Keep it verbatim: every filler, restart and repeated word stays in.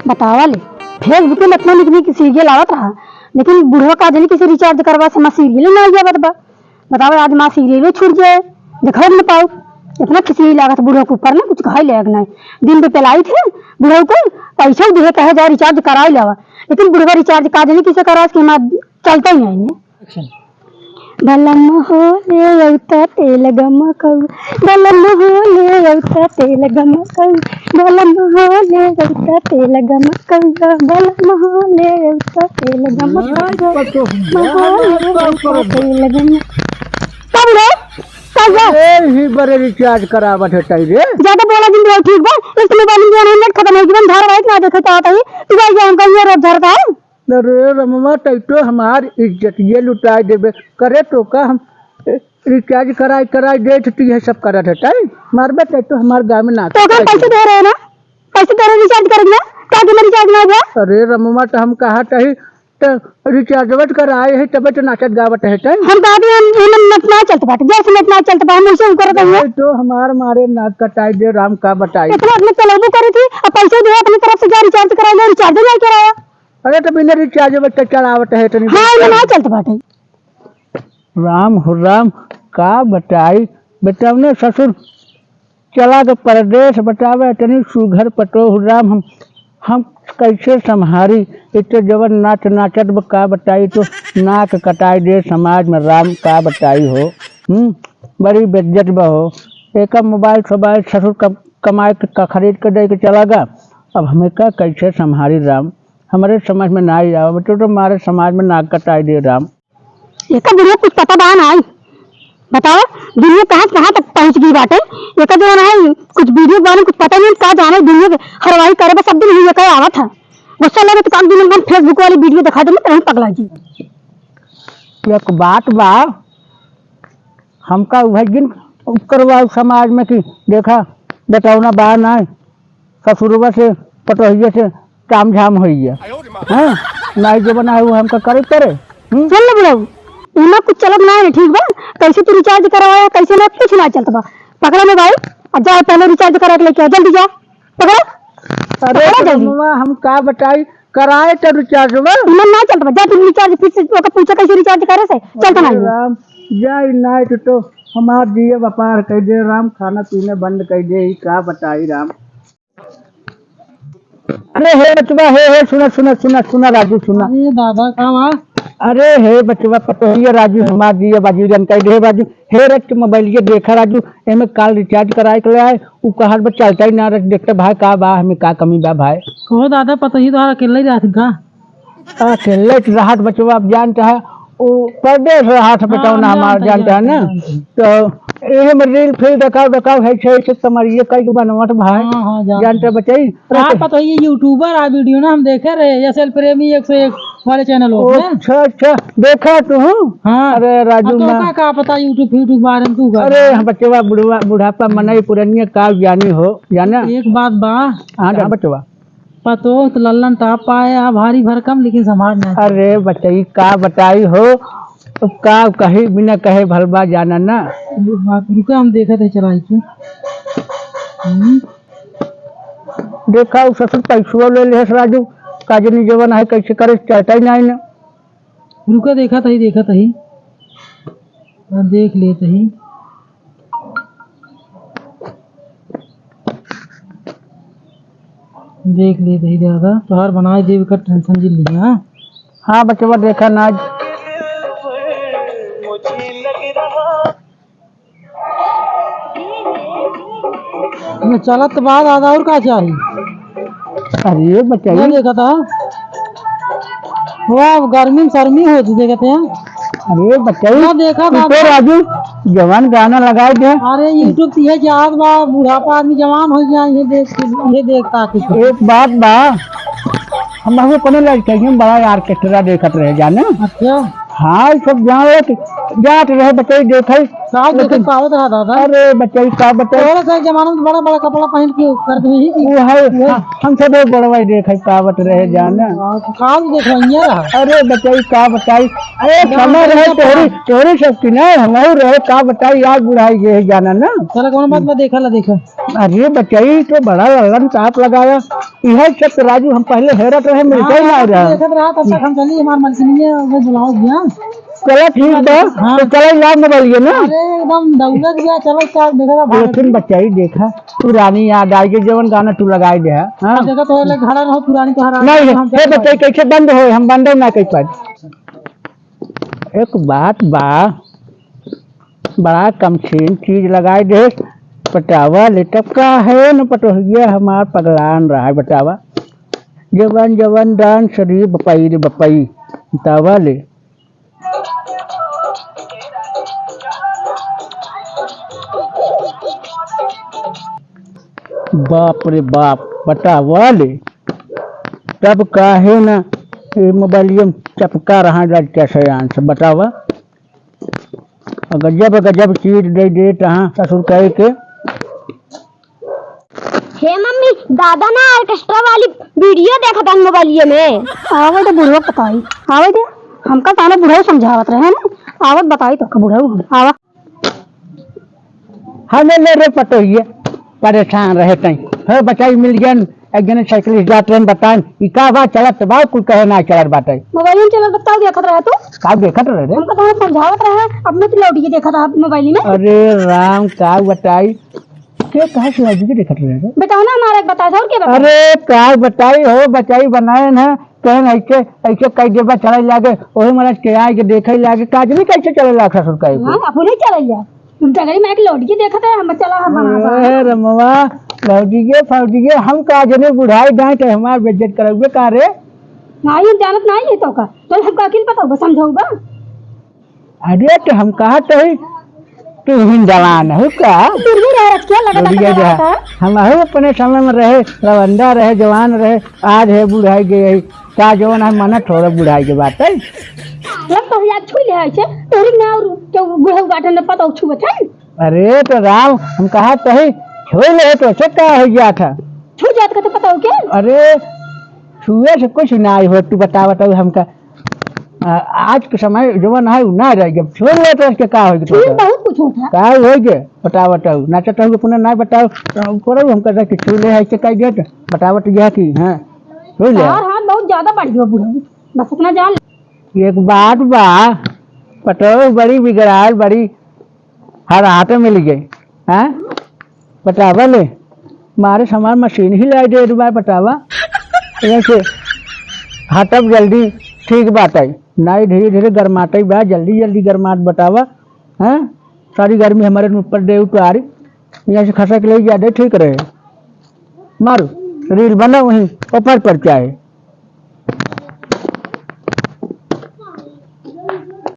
बतावा ले, Facebook में इतना निक निक serial आवत रहा, लेकिन बुढ़वा का जाने कैसे recharge करवा से हमार serial ना आवत बा। बतावा, आज हमार serial छूट जाए, देखा न पाऊ। इतना खिसी लागत बुढ़वा के ऊपर ना, कुछ कहे लायक नहीं। दिन पे पेलाई थे बुढ़वा को, पैसा दिए कहे जा recharge कराई लेवा, लेकिन बुढ़वा recharge का जाने कैसे करवा से हमार चलता ही नहीं। बलम हो ले अउता तेल गमकऊ, बलम हो ले अउता तेल गमकऊ, बलम हो ले अउता तेल गमकऊ, बलम हो ले अउता तेल गमकऊ, बलम हो ले अउता तेल गमकऊ। का बोले? का हुआ? ए, ही बड़े recharge करावत है ताई रे। ज्यादा बोला जिन रहो, ठीक बा? एक तो mobile में net खत्म हो गया, धारावाहिक ना देखे चाहता ही, तू भाई जान का ये रोज झरता है। अरे रमवा, तै तो हमार इज्जतिये लुटाई देबे। करे तो का हम, ए, recharge कराई, कराई देत तू ये सब करत है तै? मारबे तै तो हमार गाँव में ना तो का पैसे दे रहे हैं ना? पैसे दे रहे recharge करेंगे ना? का दिन recharge ना हुआ? अरे रमवा, तो हम कहा तही, तो recharge कराए है, तबे तो नाचत गावत है तै। हम कहा भी हम, हम net ना चलत बाटे, जैसे net ना चलत बा, हम उसे उ करत हई। नहीं तो हमार मारे नाक कटाई दे राम, का बताई। इतना अपने चलेबू करी थी, अब पैसे दे अपनी तरफ से जा recharge कराई ले, recharge नहीं कराया। अरे, तो बिना recharge में तो चलावत है, तनी हाँ, ये ना चलत बाटे। राम हो राम, का बताई, बताओ ना ससुर, चला के परदेस बतावे, तनी सुघर पटोह राम, हम, हम कैसे संभारी, इ तो जवन नाच नाचत बा, का बताई, तो नाक कटाई दे समाज में राम, का बताई हो, हम्म, बड़ी बेइज्जत बा हो। एका mobile सोबाइल ससुर क-, कमाए के, का खरीद के दे के चला गा, अब हमें का कैसे संभारी राम। हमरे समझ में नाहीं आवा, बच्चों तो हमारे समाज में नाक कटाई दे राम। एका दुनिया कुछ पता बा नाहीं, बताओ दुनिया कहाँ से कहाँ तक पहुँच गई बाटे। एका जो नाहीं कुछ video के बारे में कुछ पता नहीं, का जाने दुनिया के हरवाही करे बस, सब दिन ही एका आवत है। गुस्सा लगे तो काम दिन भर Facebook वाली video दिखा दे, मैं पगला जी। एक बात बा, हमका उहे जिन करवाओ समाज में कि देखा, बेटौना बा नाहीं, ससुरवा से, पटोहिया से ताम झाम होइया। हैं? नाहीं जो बना है, वो हमका करे पड़े। हम्म? सुन ले बुढ़ऊ, इमा कुछ चलत ना है, ठीक बा? कैसे तू recharge करवाया, कैसे ना, कुछ ना चलत बा। पकड़ा mobile, आ जा पहले recharge करा के लेके आ, जल्दी जा। पकड़ा। अरे पकड़ा जल्दी। रमवा, हम का बताई, कराए तो recharge बा। इमन ना चलत बा, जा तू recharge फिर से ओके पूछे कैसे recharge करे से, चलत ना अरे है। राम, जा ई night तो हमार जिए व्यापार कइ दे राम, खाना पीना बंद कइ दे, ई का बताई राम। अरे हे बचवा, हे, हे, सुना, सुना, सुना, सुना राजू, सुना। अरे दादा, का बा? अरे हे बचवा, पतोहिया राजू, हमार जिए बाजी रन कइ दे राजू। हे रख के mobile ये देखा राजू, एमे काल recharge कराए के ले आए, उ कहत बा चलता ही ना रख, देखते भाई का बा, हमें का कमी बा भाई। कहो दादा, पतोही तोहार अकेले ही रहत का? अकेले तो रहत बचवा, अब जानता है, उ परदेस रहत बेटौना हाँ, हमार, जानता ही, जानता है ना। जानता ही। तो एहे में reel फील देखाव, देखाव है, छे, छे, कमरिये कई बनवत भाई। हाँ, हाँ, जानता जानता ही। बचई। का पतोही YouTuber आ video ना हम देखे रहे, एस एल प्रेमी एक सौ एक वाले channel हो ना? अच्छा, अच्छा, देखा तू? हाँ। अरे राजू अब तो ना। का, का पता YouTube, YouTube बारे में तू कर। अरे हम बचवा बुढ़वा, बुढ़ापा मनई पुरनिया का जानी हो, जाना? एक बात बा। हाँ, जा बचवा। पतोह तो लल्लन टाप पाए, आ भारी भरकम, लेकिन समाज ना। अरे बचई, का बताई हो, अब का कही, बिना कहे भलबा जाना ना। बात रुका, हम देखत है चलाई के। हम्म। देखा, उ ससुर पैसवा ले लेहस राजू, का जनी जवन है, कैसे करे, चलता ही नहीं ना। रुका, देखत ही, देखत ही। हाँ, देख लेत ही। देख लेत ही दादा, तोहार बनाए देवे का tension जिन लिया, हाँ? हाँ बचवा, देखा ना। ये चलत बा दादा, और का चाही? अरे बचई। ये देखा था। वाह, गर्मी में शर्मी होत, देखत हैं। अरे बचई, ना देखा तू था तो ना। राजू, जवान गाना लगाए दे। अरे YouTube तो ये जात बा, बुढ़ापा आदमी जवान हो गया, ये देख, ये देखता कुछ। एक बात बा, हम अपने लड़के में बड़ा orchestra देखत रहे जाने। अच्छा। हाँ, ये सब जान ले कि जात रहे बचई देखई। साहब, देखत लेकिन पावत रहा दादा। अरे बचई का बचई। तोहरे से जमाना में बड़ा बड़ा कपड़ा पहन के करत हुई ही। वो है, वो है। हाँ, हम सब बड़वा देखई पावत रहे जाना। हाँ, तो का देखो, इहाँ रहा। अरे बचई का बताई। अरे ना, समय रहे ना, तोहरी, ना। तोहरी शक्ति ना, हमहू रहे का बताई, आज बुढ़ाई गए जाना ना। चला, कौन बात बा, देखा ला, देखा। अरे बचई तो बड़ा ललन साफ लगाया। इहे सब तो राजू हम पहले हेरत रहे, मिलते ही हाँ, ना रहा। देखत रहा, तब तक हम चली, हमार मलकिनिया वो बुलाओ गया। चला ठीक बा, हाँ। तो चला लाओ मोबाइल ये ना। अरे एकदम दौलत गया, चलो क्या देखा था भारत लेकिन में। बच्चा ही देखा, पुरानी याद आई गई, जवन गाना तू लगाई दे, हाँ? अब देखा तो ले घड़ा रहो, पुरानी तो हरा नहीं, हम हे बच्चा, कैसे बंद होए, हम बंद ना कर पाए। एक बात बा, बड़ा कमसीन चीज लगाई दे। पटावा ले तब का है न पटोहिया हमार पगलान रहा है, बतावा। जवन जवन दान शरीर बपई रे बपई, बतावा ले। बाप रे बाप, बतावा ले। तब काहे ना ये मोबाइलियम चपका रहा लड़का सयान से, बतावा। गजब गजब चीज दे देत हाँ ससुर कहे के। हे मम्मी, दादा ना ऑर्केस्ट्रा वाली वीडियो देखत हन मोबाइलिए में। आवे दे बुढ़वा बताई, आवे दे। हमका ताना बुढ़ऊ समझावत रहे ना, आवत बताई तो बुढ़ऊ हम। आवा। हमें ले रे पटोहिए, परेशान रहे तई। हो बचाई मिल गयन, एक जने साइकिल से जात रहन बतान, "ई का बा चलत बा, कुल कहे ना चलत बाटे।" मोबाइल में चलत बताओ, देखत रहे तू? का देखत रहे रे? हमका तो समझावत रहे, अपने तो लौटिए देखत रहा मोबाइल में। अरे राम, का बताई, के कहा से लौटिए देखत रहे रे? बताओ ना, हमारा एक बताओ, और क्या बताओ? अरे का बताई हो, बचाई बनाए ना, कहन ऐसे, ऐसे कई देबा चले लागे, ओहे महाराज के आए के देखे लागे, काजनी कैसे चले लाग ससुर का एको? हाँ, अपने चले जा। डगरी में एक लौटिए देखत है, हम चला हम बना बा। ए रमवा, भौजिए, फौजिए, हम काजनी बुढ़ाई जाए तो हमार बेइज्जत करउबे का रे? नहीं, हम जानत नहीं है तो का। तो हमका अकिल बताओ, बस समझाओ बा। अरे तो हम कहा तो ही, तू ही जवान हो का? दूर भी रह रखिया, लगा दूर लगा भी रहा। हम हो अपने समय में रहे, लवंडा रहे, जवान रहे, आज है बुढ़ाई गए है, का जवन है मना थोड़ा बुढ़ाई के बात है। लग तो यार छुई ले है से, तोरी ना और के बुढ़ऊ बाटे न पता छुए थे। अरे तो राम, हम कहा तो है, छुई ले तो से का हो गया था? छू जात का तो पता हो क्या? अरे छुए से कुछ ना हो, तू बता, बताओ हमका। आ, आज के समय जवन है उ ना रह गया, छुई ले तो इसके का हो गया? छुई बहुत कुछ होता। का हो गया? बता, बताओ, नाचत हो अपना ना बताओ, तो करो हमका कि छुई ले है से कह दे तो। बतावत यह कि, हाँ, हो ले। तोहार हाथ बहुत ज्यादा बढ़ गयो बुढ़ऊ, बस इतना जान ले। एक बात बा, पटोह बड़ी बिगड़ाल, बड़ी हर हाथ मिल गई, हाँ? बतावा ले, मारे हमार मशीन ही लाई दे बा, बतावा। ऐसे हटब जल्दी, ठीक बात है, नाई धीरे धीरे गरमाते बा, जल्दी जल्दी गरमात बतावा, हाँ? सारी गर्मी हमारे ऊपर दे उतारी, यहाँ से खसक ले जा दे, ठीक रहे। मारू, रील बना वहीं, ऊपर पर क्या है?